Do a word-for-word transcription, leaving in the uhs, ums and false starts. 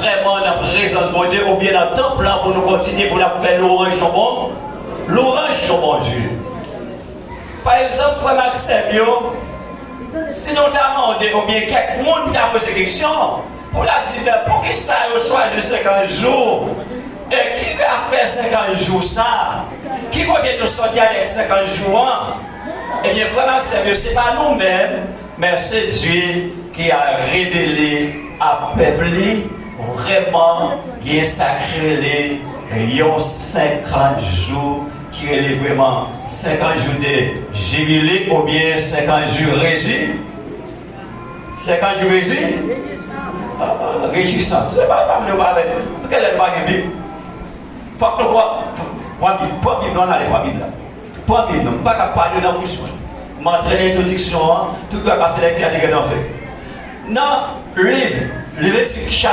Vrèman nan prezans Bondye oubyen nan tanp lan pou nou kontinye pou n ap fè lwanj yon bon, lwanj yon Bondye. Pa egzanp, frè m ak sè m yo, si nou ta mande oubyen kèk moun ta poze keksyon pou l ap di, men poukisa yo chwazi senkant jou? E ki afè senkant jou sa? Ki kote nou sòti avèk senkant jou an? Ebyen, frè m ak sè m yo, se pa nou menm, men se Dye ki a revele a pèp li vrèman gen sa k rele yon senkant jou, ki rele vrèman senkant jou de jibile oubyen senkant jou rejwi. Senkant jou rejwi? Rejwisans. Se pa, pa vle w pa avèk. Kèlè nou pa gen Bib? Fòk nou pran, pran Bib, pran Bib, non, ale, pran Bib la. Pran Bib, non, m pa ka pale nan bouch mwen. M antre nan entwodiksyon an, tout bagay pase lèkti a te gentan fèt. Nan liv Levitik,